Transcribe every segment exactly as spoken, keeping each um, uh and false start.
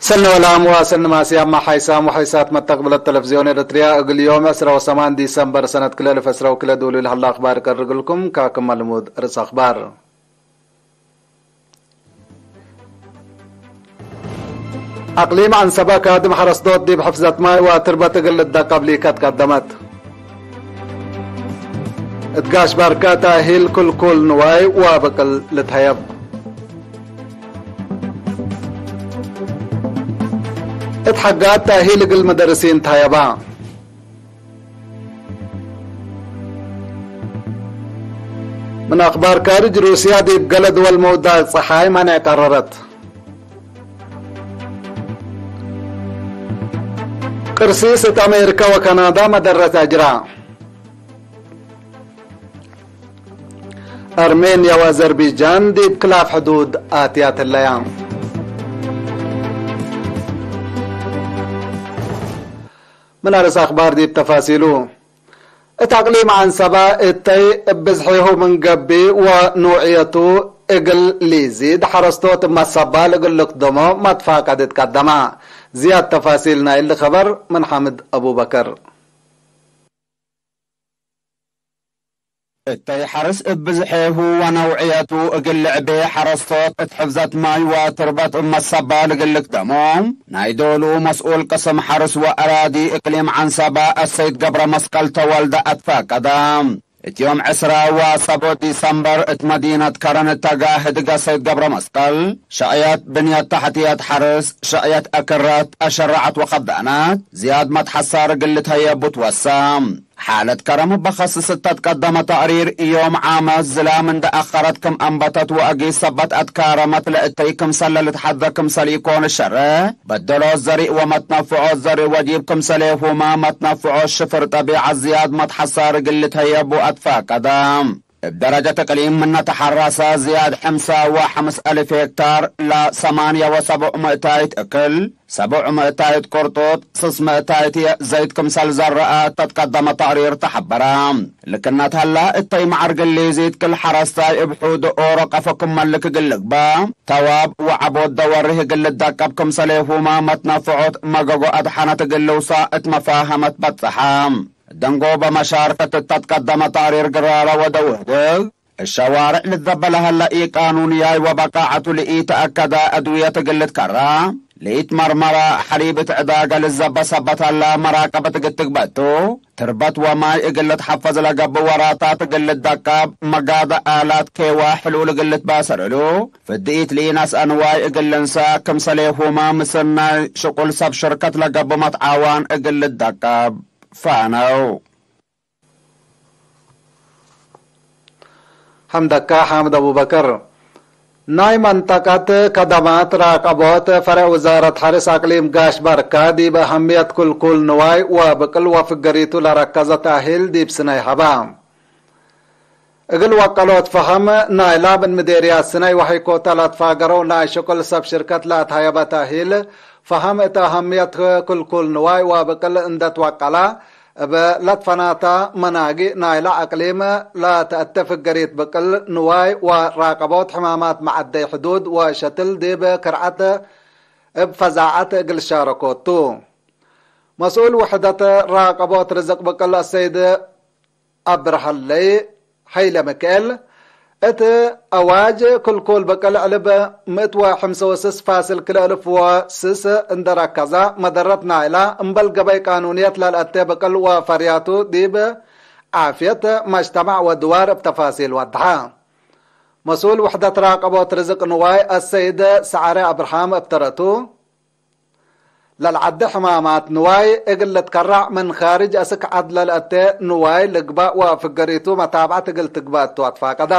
ሰኒ ወላም ወሰኒ ማስያም፣ ሓይሳም ወሓይሳት መተቅብለት ተለፍዝዮን ኤረትርያ፣ እግል ዮም ዕስራ ወሰማን ዲሰምበር ሰነት ክልኤ እልፍ ዕስራ ወክልኤ ዱሉይ ለሀለ አክባር እቀርግልኩም። ካክመ ልሙድ ርእስ አክባር። አቅሊም ዐንሰበ ካድም ሐረስቶት ዲብ ሕፍዘት ማይ ወትርበት እግል ልትደቀብ ሊከት ቀደመት። እት ጋሽ ባርከ ተእሂል ክልኩል ንዋይ ወብቅል ልትሀየብ። እት ሐጋት ተእሂል እግል መደርሲን ተሀየባ። ምን አክባር ካርጅ፣ ሩስያ ዲብ ገሌ ድወል መውዳቅ ጸሓይ መንዕ ቀረረት። ቅርሲስ እት አሜሪካ ወካናዳ መደረት አጅራ። አርሜንያ ወአዘርቢጃን ዲብ ክላፍ ሕዱድ አትያት ህለያ። ምን አርእስ አክባር ዲብ ተፋሲሉ። እት አቅሊም ዐንሰበ እተይ እብ ብዝሒሁ ምን ገብእ ወኖዕየቱ እግል ሊዚድ ሐረስቶት እብ መሰባል እግል ልክደሞ መትፋቀድ ትቀደመ። ዝያድ ተፋሲል ናይሊ ከበር ምን ሓምድ አቡበከር። እተይ ሐርስ እብ ብዝሔሁ ወነውዕየቱ እግል ልዕቤ ሐረስቶት እት ሕፍዘት ማይ ወትርበት እብ መሰባል እግል ልክደሞ፣ ናይ ዶሉ መስኡል ቅስም ሐርስ ወአራዲ እቅሊም ዐንሰበ አሰይድ ገብረ መስቀል ተወልደ አትፋቀደ። እት ዮም ዕስራ ወሰቦ ዲሰምበር እት መዲነት ከረን እተ ጋህድ እገ ሰይድ ገብረ መስቀል፣ ሸዕየት ብንየት ተሕትየት ሐርስ፣ ሸዕየት አክረት፣ አሸረዐት ወከዳናት ዝያድ መትሐሳር እግል ልትሀየቡ ትወሰ። ሓለት ከረም እበ ከስስ እተ ትቀደመ ተቅሪር፣ ዮም ዓመት ዝላም እንደ አከረት ክም አንበተት ወአጊድ ሰበት አትካረመት ለእተይ ክምሰል ለልትሐዘ ክምሰል ኢኮን ሸሬሕ፣ በደሎት ዘሪእ ወመትነፍዖት ዘሪእ ወጂብ ክምሰሌሁመ መትነፍዖት ሽፍር ጠቢዐት ዝያድ መትሐሳር እግል ልትሀየቡ አትፋቀደ። እብ ደረጀት እቅሊም ምነ ተሐረሰ ዝያድ ሕምሰ ወሐምስ አልፍ ሄክታር ለሰማንየ ወሰቡዕ ምእታይት እክል፣ ሰቡዕ ምእታይት ቁርጡጥ፣ ስስ ምእታይት ዘይት ክምሰል ዘረአ ተትቀደመ ተቅሪር ተሐበረ። ልክነት ሀላ እተይ መዓር ግሊዚት ክል ሐረስታይ እብ ሑድ ኦሮ ቀፎ ክም መልክ እግል ልግበእ፣ ተዋብ ወዐቦት ደወሪህ እግል ልደቀብ ክምሰሌሁመ መትነፍዖት መገጎ አድሐነት እግል ልውሳእ እት መፋሀመት በጽሐ። ደንጎበ መሻርከት እተ ትቀደመ ተቅሪር ግራረ ወደውህድግ፣ እሸዋርዕ ልዘበ ለሀለ ኢቃኑንያይ ወበቃዐቱ ለኢተአከደ አድውየት እግል ልትከራ፣ ለኢትመርመረ ሐሊብ እት ዕዳገ ልዘበ ሰበት ሀለ መራቀበት እግል ትግበእ ቱ፣ ትርበት ወማይ እግል ልትሐፈዝ ለገብእ ወራታት እግል ልትደቀብ፣ መጋደ አላት ኬዋ ሕሉል እግል ልትባሰር እሉ፣ ፍድኢት ለኢነስአ ንዋይ እግል ልንሰእ ክምሰሌሁመ ምስል ናይ ሽቁል ሰብ ሽርከት ለገብእ መትዓዋን እግል ልትደቀብ ፋነው። ሐምደካ ሓምድ አቡበከር። ናይ መንጠቀት ከደማት ራቀቦት ፈሬዕ ውዛረት ሐርስ አቅሊም ጋሽ ባርካ ዲብ አሀምየት ክልኩል ንዋይ ወብቅል ወፍገሪቱ ለረከዘ ተእሂል ዲብ ስነይ ሀባ። እግል ወቀሎት ፈሀም ናይላ ምን ምዴርያት ስነይ ወሐይኮተ ለትፋገረው ናይ ሽቅል ሰብ ሽርከት ለአትሀየበ ተእሂል ፈሀም እት አሀምየት ክልኩል ንዋይ ወብቅል እንደ ትወቀላ፣ እብ ለትፈናተ መናጊእ ናይለ አቅሊም ለተአቴ ፍገሪት ብቅል ንዋይ ወራቀቦት ሕማማት መዐደይ ሕዱድ ወሸትል ዲብ ክርዐት እብ ፈዛዐት እግል ሻረኮት ቱ። መስኡል ውሕደት ራቀቦት ርዝቅ ብቅል አሰይድ አብርሃለይ ሀይለ ሚካኤል፣ እት አዋጅ ክልኩል ብቅል ዕልብ ምእት ወሐምሳ ወስስ ፋስል ክልኤ እልፍ ወስስ እንደ ረከዘ፣ መደረት ናይላ እምበል ገበይ ቃኑንየት ለልአቴ ብቅል ወፈርያቱ ዲብ ዓፍየት መጅተማዕ ወድዋር እብ ተፋሲል ወድሐ። መስኡል ውሕደት ራቀቦት ርዝቅ ንዋይ አሰይድ ሰዓረ አብርሃም እብ ተረቱ፣ ለልዐዴ ሕማማት ንዋይ እግል ልትከራዕ ምን ካርጅ አስክ ዐድ ለልአቴ ንዋይ ልግባእ ወፍገሪቱ መታብዐት እግል ትግባእ እቱ አትፋቀደ።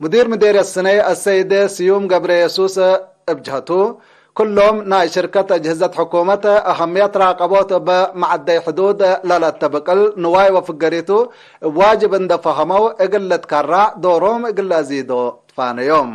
ሙዲር ምዴርየት ስነይ አሰይድ ስዩም ገብረየሱስ እብ ጀህቱ፣ ክሎም ናይ ሽርከት አጅህዘት ሕኩመት አሀምየት ራቀቦት እብ መዐደይ ሕዱድ ለልአቴ ብቅል ንዋይ ወፍገሪቱ እብ ዋጅብ እንደ ፈሀመው እግል ልትከራዕ ዶሮም እግል ለአዚዶ ትፋነዮም።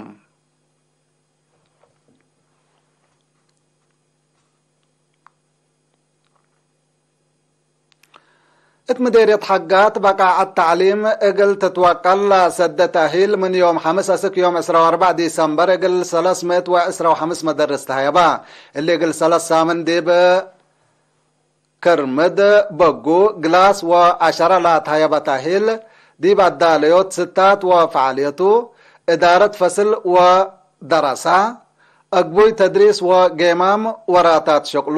እት ምዴርየት ሐጋት በቃዐት ተዕሊም እግል ትትወቀል ለሰደ ተእሂል ምን ዮም ሐምስ አስክ ዮም ዕስራ ወአርበዕ ዲሰምበር እግል ሰለስ ምእት ወዕስራ ወሐምስ መደርስ ተሀየበ። እሊ እግል ሰለስ ሳምን ዲብ ክርምድ፣ በጉ፣ ግላስ ወአሸረ ለአትሀየበ ተእሂል፣ ዲብ አዳለዮት ስታት ወፈዓልየቱ፣ እዳረት ፈስል ወደረሳ፣ አግቡይ ተድሪስ ወጌማም ወራታት ሸቅሉ፣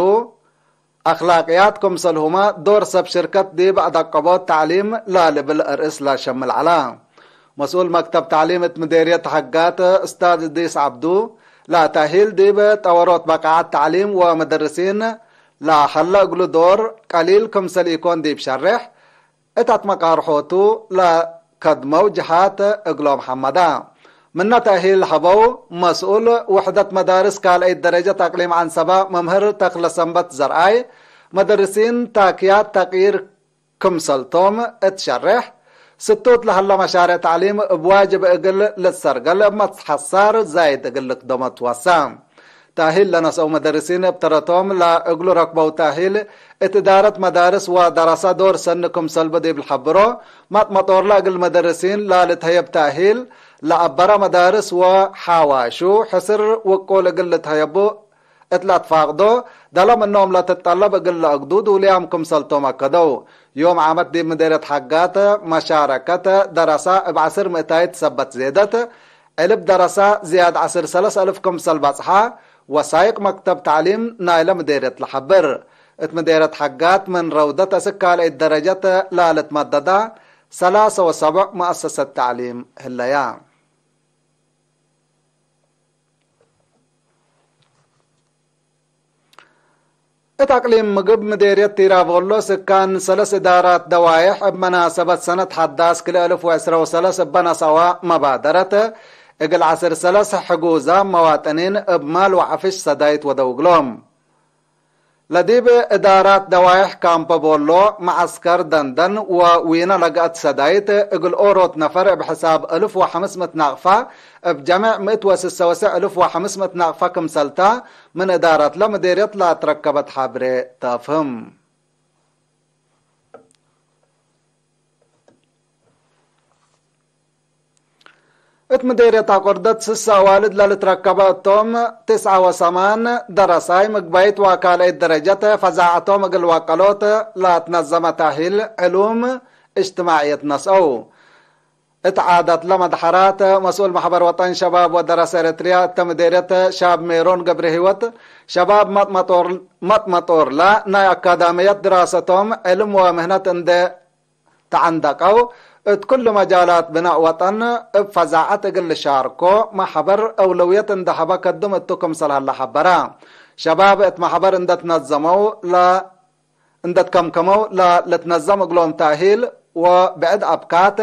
አክላቅያት ክምሰልሁመ ዶር ሰብ ሽርከት ዲብ አደቀቦት ተዕሊም ለልብል አርእስ ለሸምል ዐለ። መስኡል መክተብ ተዕሊም እት ምዴርየት ሐጋት እስታዝ እድሪስ ዐብዱ፣ ለተእሂል ዲብ ጠወሮት በቃዐት ተዕሊም ወመደርሲን ለሀለ እግሉ ዶር ቀሊል ክምሰል ኢኮን ዲብ ሸሬሕ፣ እት አትመቃርሖቱ ለከድመው ጀሃት እግሎም ሐመዳ። ምነ ተእሂል ሀበው መስኡል ውሕደት መዳርስ ካልአይት ደረጀት አቅሊም ዐንሰበ መምህር ተክለሰንበት ዘርአይ፣ መደርሲን ታክያት ተቅይር ክምሰልቶም እት ሸሬሕ፣ ስቱት ለሀለ መሻርዕ ተዕሊም እብ ዋጅብ እግል ልትሰርገል እብ መትሐሳር ዛይድ እግል ልክደሞ ትወሰ። ተእሂል ለነስአው መደርሲን እብ ተረቶም ለእግሉ ረክበው ተእሂል እት እዳረት መዳርስ ወደረሰ ዶር ሰኒ ክምሰልቡ ዲብ ልሐብሮ፣ መጥመጦርለ እግል መደርሲን ለልትሀየብ ተእሂል ለአበረ መዳርስ ወሐዋሹ ሕስር ውቁል እግል ልትሀየቡ እት ለአትፋቅዶ፣ ደለ ምኖም ለትጠለብ እግል ለአግዱ ዱልያም ክምሰልቶም አከደው። ዮም ዓመት ዲብ ምዴርየት ሐጋት መሻረከት ደረሰ እብ ዐስር ምእታይት ሰበት ዜደት፣ ዕልብ ደረሰ ዝያድ ዐስር ሰለስ አልፍ ክምሰል በጽሐ ወሳይቅ መክተብ ተዕሊም ናይለ ምዴርየት ለሐብር። እት ምዴርየት ሐጋት ምን ረውደት እስክ ካልአይት ደረጀት ለልትመደዳ ሰላሰ ወሰቡዕ መአሰሰት ተዕሊም ህለያ። እት አቅሊም ምግብ ምዴርየት ቲራቮሎ ስካን ሰለስ እዳራት ደዋይሕ እብ መናሰበት ሰነት ሐዳስ ክልኤ አልፍ ወዕስራ ወሰለስ እበ ነስአወ መባደረት፣ እግል ዐስር ሰለስ ሕጉዛም መዋጥኒን እብ ማል ወዐፍሽ ሰዳይት ወደው እግሎም። ለዲብ እዳራት ደዋይሕ ካምፖ ቦሎ፣ መዐስከር ደንደን ወዊነ ለገአት ሰዳይት፣ እግል ኦሮት ነፈር እብ ሕሳብ አልፍ ወሐምስ ምእት ናቅፋ፣ እብ ጀሜዕ ምእት ወስሰ ወስዕ አልፍ ወሐምስ ምእት ናቅፋ ክምሰልታ፣ ምን እዳራትለ ምዴርየት ለአትረከበት ሐብሬ ተፍህም። እት ምዴርየት አቆርደት ስሰ አዋልድ ለልትረከበ እቶም፣ ትስዐ ወሰማን ደረሳይ ምግባይት ወካልአይት ደረጀት ፈዛዐቶም እግል ወቀሎት ለአትነዘመ ተእሂል ዕሉም እጅትማዕየት ነስአው። እት ዓዳትለ መድሐራት፣ መስኡል መሕበር ወጠን ሸባብ ወደረሰ ኤረትርያ እተ ምዴርየት ሻብ ሜሮን ገብረሂወት፣ ሸባብ መጥመጦር-፣ መጥመጦርለ ናይ አካዳምየት ድራሰቶም ዕልም ወምህነት እንዴ ተዐንደቀው፣ እት ኩሉ መጃላት ብናእ ወጠን እብ ፈዛዐት እግል ልሻርኮ መሕበር አውለውየት እንዴ ሀበ ከድም እቱ ክምሰል ሀለ ሐበረ። ሸባብ እት መሕበር እንዴ ትነዘመው ለ-፣ እንዴ ትከምከመው ለልትነዘም እግሎም ተእሂል ወብዕድ አብካት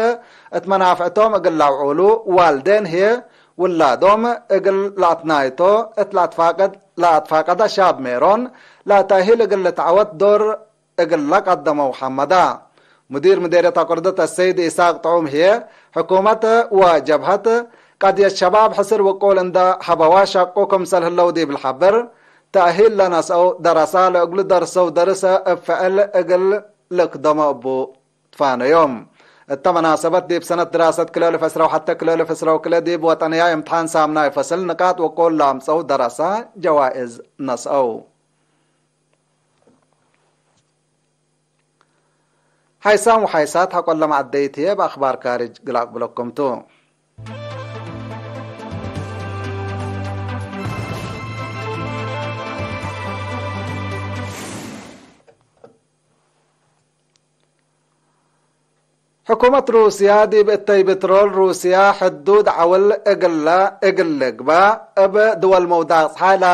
እት መናፍዕቶም እግል ለአውዑሉ፣ ዋልዴን ህዬ ውላዶም እግል ለአትናይቶ እት ለአትፋቀድ-፣ ለአትፋቀደ ሻብ ሜሮን ለተእሂል እግል ልትዐወት ዶር እግል ለቀደመው ሐመዳ። ሙዲር ምዴርየት አቁርደት አሰይድ ኢሳቅ ጥዑም ህዬ፣ ሕኩመት ወጀብሀት ቀድየት ሸባብ ሕስር ውቁል እንደ ሀበዋ ሸቁ ክምሰል ህለው ዲብ ልሐብር፣ ተእሂል ለነስአው ደረሳ ለእግሉ ደርሰው ደርሰ እብ ፍዕል እግል ልክደሞ እቡ ትፋነዮም። እተ መናሰበት ዲብ ሰነት ድራሰት ክልኤ አልፍ ዕስራ ወሐተ ክልኤ አልፍ ዕስራ ወክልኤ ዲብ ወጠንያይ እምትሓን ሳምናይ ፈስል ንቃጥ ውቁል ለአምጸው ደረሳ ጀዋእዝ ነስአው። ሓይሳም ወሓይሳት ሐቆለ መዐደይት ህዬ እብ አክባር ካርጅ ግል አቅብለኩም ቱ። ሕኩመት ሩስያ ዲብ እተይ ብትሮል ሩስያ ሕዱድ ዐውል እግለ እግል ልግበእ እብ ድወል መውዳቅ ጸሓይ ለ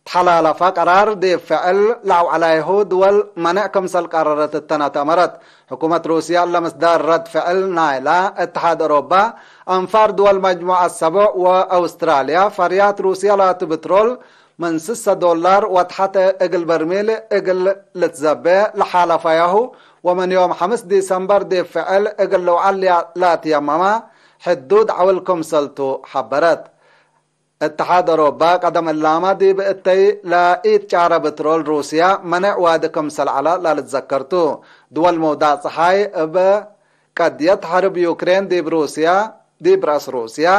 ተሐላለፈ ቀራር ዲብ ፍዕል ለአውዐላይሁ ድወል መኔዕ ክምሰል ቀረረት እተነ ተአመረት። ሕኩመት ሩስያ ለምስዳር ረድ ፍዕል ናይላ እትሓድ አውሮባ፣ አንፋር ድወል መጅሙዐት ሰቡዕ ወአውስትራልያ ፈርያት ሩስያ ላቱ ብትሮል ምን ስሰ ዶላር ወተሐት እግል በርሚል እግል ልትዘቤ ለሓለፈያሁ ወምን ዮም ሐምስ ዲሰምበር ዲብ ፍዕል እግል ልውዐል ላትየመመ ሕዱድ ዐውል ክምሰልቱ ሐበረት። እትሓድ አውሮፓ ቀደም እላመ ዲብ እተይ ለኢትጫረ ብትሮል ሩስያ መኔዕ ዋዲ ክምሰል ዐለ ለልትዘከር ቱ። ድወል መውዳቅ ጸሓይ እብ ቀድየት ሐርብ ዩክሬን ዲብ ሩስያ፣ ዲብ ረአስ ሩስያ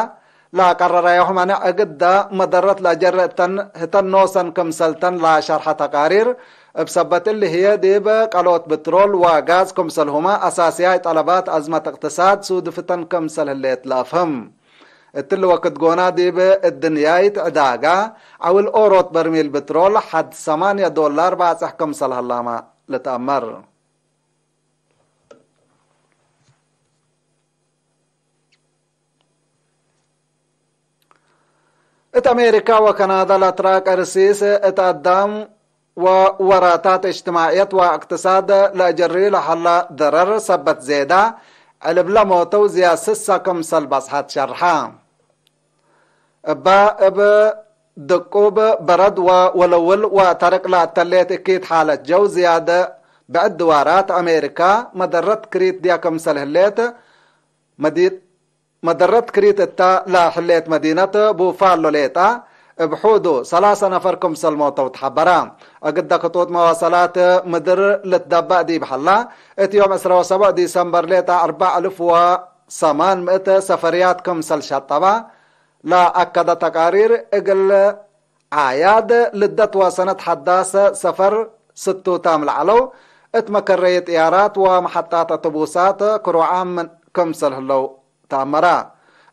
ለቀረረያሁ መኔዕ እግዳ መደረት ለአጀረ እተን ህተን ኖሰን ክምሰልተን ለሸርሐ ተቃሪር፣ እብ ሰበት እሊ ህዬ ዲብ ቀሎት ብትሮል ወጋዝ ክምሰልሁመ አሳስያይ ጠለባት አዝመት እቅትሳድ ሱድፍተን ክምሰል ህሌት ለአፍህም። እትሊ ወክድ ጎና ዲብ እድንያይት ዕዳጋ ዐውል ኦሮት በርሚል ብትሮል ሐድ ሰማንየ ዶላር ባጽሕ ክምሰል ሀላመ ልትአመር። እት አሜሪካ ወከናዳ ለትረአ ቀርሲስ እት አዳም ወወራታት እጅትማዕየት ወእቅትሳድ ለአጀሪ ለሀላ ደረር ሰበት ዜዳ፣ ዕልብ ለሞተው ዝያድ ስሳ ክምሰል በጽሐት ሸርሐ። እበ እብ ድቁብ በረድ ወወለውል ወተርቅ ለአተሌት እኪት ሓለት ጀው ዝያድ ብዕድ ድዋራት አሜሪካ መደረት ክሪት ድያ ክምሰል ህሌት መዲ-፣ መደረት ክሪት እታ ለህሌት መዲነት ቡፋሎ ሌጣ እብ ሑዱ ሰላሰ ነፈር ክምሰል ሞተው ተሐበረ። እግደ ክጡጥ መዋሰላት ምድር ልትደበእ ዲብ ሀላ፣ እት ዮም ዕስራ ወሰቡዕ ዲሰምበር ሌጣ አርበዕ አልፍ ወሰማን ምእት ሰፈርያት ክምሰል ሸጠበ ለአከደ ተቃሪር፣ እግል ዓያድ ልደት ወሰነት ሐዳስ ሰፈር ስቱታም ለዐለው፣ እት መከረይ ጥያራት ወመሐጣት አውቶቡሳት ክሩዓም ክምሰል ህለው ተአመረ።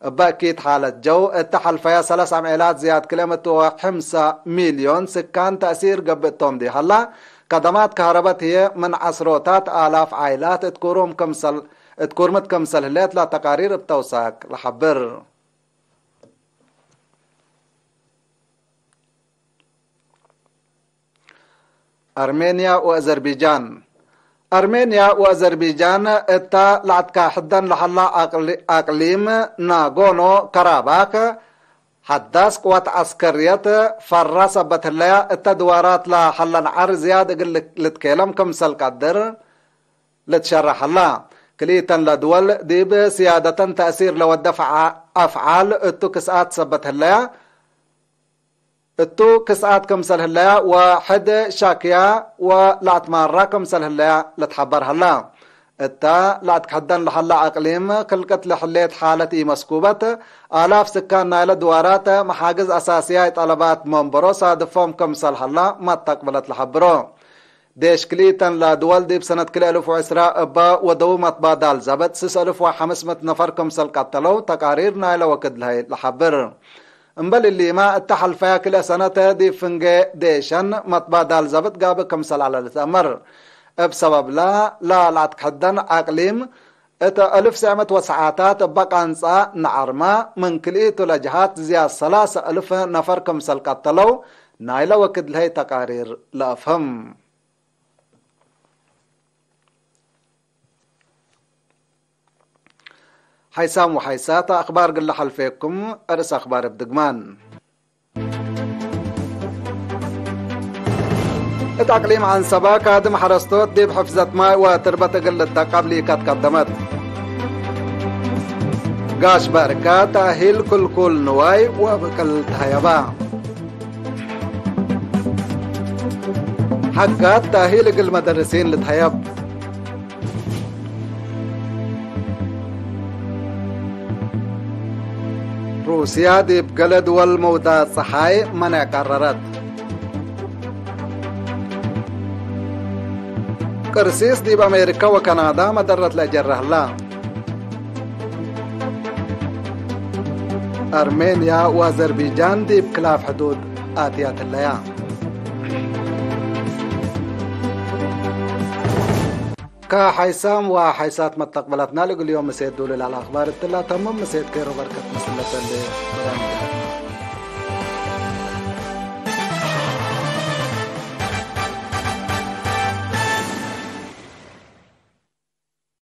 እበ እኪት ሓለት ጀው፣ እተ ሐልፈየ ሰለስ አምዔላት ዝያድ ክልኤ ምእት ወሐምሳ ሚልዮን ስካን ተእሲር ገብእ ቶም ዲብ ሀላ፣ ከደማት ከሀረበት ህዬ ምን ዐስሮታት አላፍ ዓይላት እት ኩሩም ክምሰል፣ እት ኩርምት ክምሰል ህሌት ለተቃሪር እብ ተውሳክ ለሐብር። አርሜንያ ወአዘርቢጃን። አርሜንያ ወአዘርቢጃን እታ ለአትካሕደን ለሀላ አቅሊ-፣ አቅሊም ናጎኖ ከራባክ ሐዳስ ቅወት ዐስከርየት ፈራ ሰበት ህለያ፣ እተ ድዋራት ለሀለ ነዓር ዝያድ እግል ልትኬለም ክምሰል ቀድር ልትሸረሕ ሀላ። ክልኢተን ለድወል ዲብ ስያደተን ተእሲር ለወደ ፈዓ-፣ አፍዓል እቱ ክስአት ሰበት ህለያ፣ እቱ ክስአት ክምሰል ህለያ ወሕድ ሻክያ ወለአትማራ ክምሰል ህለያ ልትሐበር ሀላ። እተ ለአትክሕደን ለሀላ አቅሊም ክልቅት ለህሌት ሓለት ኢመስኩበት፣ አላፍ ስካን ናይለ ድዋራት መሓግዝ አሳስያይ ጠለባት መንበሮ ሳድፎም ክምሰል ሀላ መተቅብለት ለሐብሮ። ዴሽ ክልኢተን ለድወል ዲብ ሰነት ክልኤ አልፍ ወዕስራ እበ ወደዉ መትባዳል ዘብጥ ስስ አልፍ ወሐምስ ምእት ነፈር ክምሰል ቀተለው ተቃሪር ናይለ ወክድ ለሀይ ለሐብር። እምበል እሊመ እተ ሐልፈየ ክልኤ ሰነት ዲብ ፍንጌ ዴሸን መትባዳል ዘብጥ ጋብእ ክምሰል ዐለ ልትአመር። እብ ሰበብለ ለለአትክሕደን አቅሊም እት አልፍ ትስዕ ምእት ወሰዓታት እበ ቃንጻ ነዐርመ ምን ክልኢቱ ለጀሃት ዝያድ ሰላሰ አልፍ ነፈር ክምሰል ቀተለው ናይለ ወክድ ለሀይ ተቃሪር ለአፍህም። ሓይሳም ወሓይሳት አክባር ግለ ሐልፌኩም፣ አርእስ አክባር እብ ድግማን። እት አቅሊም ዐንሰበ ካድም ሐረስቶት ዲብ ሕፍዘት ማይ ወትርበት እግል ልትአቀብ ሊከት ቀደመት። ጋሽ በርከ ተእሂል ክልኩል ንዋይ ወብቅል ተሀየበ። ሐጋት ተእሂል እግል መደርሲን ልትሀየብ። ሩስያ ዲብ ገሌ ድወል መውዳት ጸሓይ መኔዕ ቀረረት። ቅርሲስ ዲብ አሜሪከ ወከናዳ መደረት ለአጀረ ህላ። አርሜንያ ወአዘርቢጃን ዲብ ክላፍ ሕዱድ አትያት ህለያ። ከሐይሳም ወሐይሳት መተቅበላትና ለእግል ዮም ምሴት ዱሉል አልአክባር እትላ ተምም ምሴት ኬሮ በርከት ምስለተሌ።